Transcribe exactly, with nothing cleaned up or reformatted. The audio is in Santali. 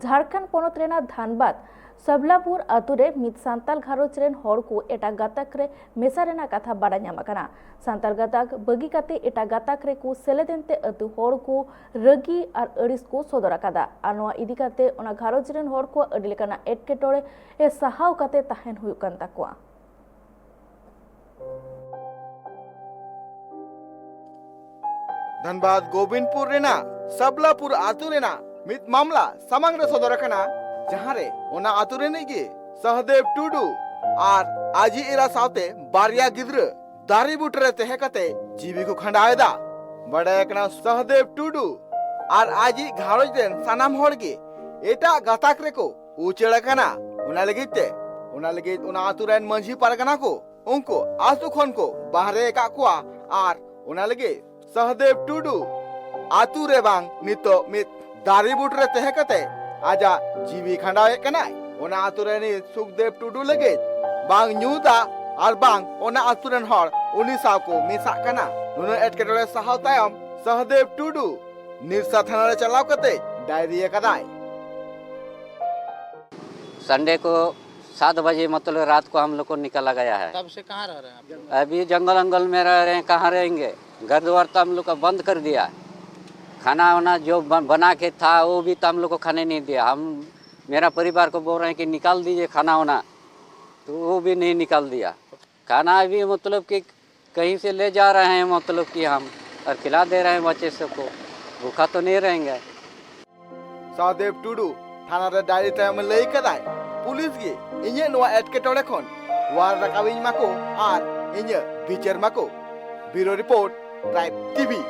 ᱡᱷᱟᱲᱠᱷᱚᱸᱰ ᱯᱚᱱᱚᱛ ᱨᱮᱱᱟᱜ ᱫᱷᱟᱱᱵᱟᱫᱽ ᱥᱟᱵᱞᱟᱯᱩᱨ ᱟᱛᱳ ᱨᱮ ᱢᱤᱫ ᱥᱟᱱᱛᱟᱲ ᱜᱷᱟᱨᱚᱸᱡᱽ ᱨᱮᱱ ᱦᱚᱲ ᱠᱚ ᱮᱴᱟᱜ ᱜᱟᱛᱟᱠ ᱨᱮ ᱢᱮᱥᱟ ᱨᱮᱱᱟᱜ ᱠᱟᱛᱷᱟ ᱵᱟᱰᱟᱭ ᱧᱟᱢ ᱟᱠᱟᱱᱟ᱾ ᱥᱟᱱᱛᱟᱲ ᱜᱟᱛᱟᱠ ᱵᱟᱹᱜᱤ ᱠᱟᱛᱮ ᱮᱴᱟᱜ ᱜᱟᱛᱟᱠ ᱨᱮᱠᱚ ᱥᱮᱞᱮᱫ ᱮᱱᱛᱮ ᱟᱛᱳ ᱦᱚᱲ ᱠᱚ ᱨᱟᱹᱜᱤ ᱟᱨ ᱟᱹᱲᱤᱥ ᱠᱚ ᱥᱚᱫᱚᱨ ᱟᱠᱟᱫᱟ ᱟᱨ ᱱᱚᱣᱟ ᱤᱫᱤ ᱠᱟᱛᱮ ᱚᱱᱟ ᱜᱷᱟᱨᱚᱸᱡᱽ ᱨᱮᱱ ᱦᱚᱲ ᱠᱚᱣᱟᱜ ᱟᱹᱰᱤ ᱞᱮᱠᱟᱱᱟᱜ ᱮᱴᱠᱮᱴᱚᱬᱮ ᱮ ᱥᱟᱦᱟᱣ ᱠᱟᱛᱮ ᱛᱟᱦᱮᱱ ᱦᱩᱭᱩᱜ ᱠᱟᱱ ᱛᱟᱠᱚᱣᱟ᱾ ᱫᱷᱟᱱᱵᱟᱫᱽ ᱜᱳᱵᱤᱱᱫᱯᱩᱨ ᱨᱮᱱᱟᱜ ᱥᱟᱵᱞᱟᱯᱩᱨ ᱟᱛᱳ ᱨᱮᱱᱟᱜ ᱢᱤᱫ ᱢᱟᱢᱞᱟ ᱥᱟᱢᱟᱝ ᱨᱮ ᱥᱚᱫᱚᱨ ᱟᱠᱟᱱᱟ, ᱡᱟᱦᱟᱸ ᱨᱮ ᱚᱱᱟ ᱟᱛᱳ ᱨᱤᱱᱤᱡ ᱜᱮ ᱥᱚᱦᱫᱮᱵ ᱴᱩᱰᱩ ᱟᱨ ᱟᱡᱤᱡ ᱮᱨᱟ ᱥᱟᱶᱛᱮ ᱵᱟᱨᱭᱟ ᱜᱤᱫᱽᱨᱟᱹ ᱫᱟᱨᱮ ᱵᱩᱴᱟᱹ ᱨᱮ ᱛᱟᱦᱮᱸ ᱠᱟᱛᱮ ᱡᱤᱣᱤ ᱠᱚ ᱠᱷᱟᱸᱰᱟᱣ ᱮᱫᱟ᱾ ᱵᱟᱰᱟᱭ ᱟᱠᱟᱱᱟ, ᱥᱚᱦᱫᱮᱵ ᱴᱩᱰᱩ ᱟᱨ ᱟᱡᱤᱡ ᱜᱷᱟᱨᱚᱸᱡᱽ ᱨᱮᱱ ᱥᱟᱱᱟᱢ ᱦᱚᱲ ᱜᱮ ᱮᱴᱟᱜ ᱜᱟᱛᱟᱠ ᱨᱮᱠᱚ ᱩᱪᱟᱹᱲ ᱟᱠᱟᱱᱟ᱾ ᱚᱱᱟ ᱞᱟᱹᱜᱤᱫ ᱛᱮ, ᱚᱱᱟ ᱞᱟᱹᱜᱤᱫ ᱚᱱᱟ ᱟᱛᱳ ᱨᱮᱱ ᱢᱟᱹᱡᱷᱤ ᱯᱟᱨᱜᱟᱱᱟ ᱠᱚ ᱩᱱᱠᱩ ᱟᱛᱳ ᱠᱷᱚᱱ ᱠᱚ ᱵᱟᱦᱨᱮ ᱟᱠᱟᱫ ᱠᱚᱣᱟ ᱟᱨ ᱚᱱᱟ ᱞᱟᱹᱜᱤᱫ ᱥᱚᱦᱫᱮᱵ ᱴᱩᱰᱩ ᱟᱛᱳ ᱨᱮ ᱵᱟᱝ, ᱱᱤᱛᱚᱜ ᱢᱤᱫ ᱫᱟᱨᱮ ᱵᱩᱴᱟᱹ ᱨᱮ ᱛᱟᱦᱮᱸ ᱠᱟᱛᱮ ᱟᱡᱟᱜ ᱡᱤᱣᱤ ᱠᱷᱟᱸᱰᱟᱣᱮᱫ ᱠᱟᱱᱟᱭ᱾ ᱚᱱᱟ ᱟᱛᱳ ᱨᱮᱱ ᱥᱩᱠᱫᱮᱵ ᱴᱩᱰᱩ ᱞᱟᱹᱜᱤᱫ ᱵᱟᱝ ᱧᱩ ᱫᱟᱜ ᱟᱨ ᱵᱟᱝ ᱚᱱᱟ ᱟᱛᱳ ᱨᱮᱱ ᱦᱚᱲ ᱩᱱᱤ ᱥᱟᱶ ᱠᱚ ᱢᱮᱥᱟᱜ ᱠᱟᱱᱟ᱾ ᱱᱩᱱᱟᱹᱜ ᱮᱴᱠᱮᱴᱚᱬᱮ ᱥᱟᱦᱟᱣ ᱛᱟᱭᱚᱢ ᱥᱚᱦᱫᱮᱵ ᱴᱩᱰᱩ ᱱᱤᱨᱥᱟ ᱛᱷᱟᱱᱟ ᱨᱮ ᱪᱟᱞᱟᱣ ᱠᱟᱛᱮ ᱰᱟᱭᱨᱤ ᱟᱠᱟᱫᱟᱭ᱾ संडे को सात बजे, मतलब, रात को हम लोग को निकाला गया है। तब से कहाँ रह रहे हैं आप लोग? अभी जंगल अंगल में रह रहे हैं, कहाँ रहेंगे? घर द्वार तो हम लोग का बंद कर दिया। खाना वाना जो ब- बना के था, वो भी तो हम लोग को खाने नहीं दिया। हम, मेरा परिवार को बोल रहे हैं कि निकाल दीजिए खाना वाना, तो वो भी नहीं निकाल दिया। खाना भी, मतलब कि, कहीं से ले जा रहे हैं, मतलब कि, हम और खिला दे रहे हैं बच्चे सबको, भूखा तो नहीं रहेंगे। ᱥᱟᱦᱫᱮᱵ ᱴᱩᱰᱩ ᱛᱷᱟᱱᱟ ᱨᱮ ᱰᱟᱭᱨᱤ ᱛᱟᱭᱚᱢᱮ ᱞᱟᱹᱭ ᱠᱟᱫᱟᱭ, ᱯᱩᱞᱤᱥ ᱜᱮ ᱤᱧᱟᱹᱜ ᱱᱚᱣᱟ ᱮᱴᱠᱮᱴᱚᱬᱮ ᱠᱷᱚᱱ ᱚᱣᱟᱨ ᱨᱟᱠᱟᱵᱤᱧ ᱢᱟᱠᱚ ᱟᱨ ᱤᱧᱟᱹᱜ ᱵᱤᱪᱟᱹᱨ ᱢᱟᱠᱚ᱾ ᱵᱤᱭᱩᱨᱳ ᱨᱤᱯᱳᱨᱴ, ᱴᱨᱟᱭᱤᱵ ᱴᱤᱵᱷᱤ᱾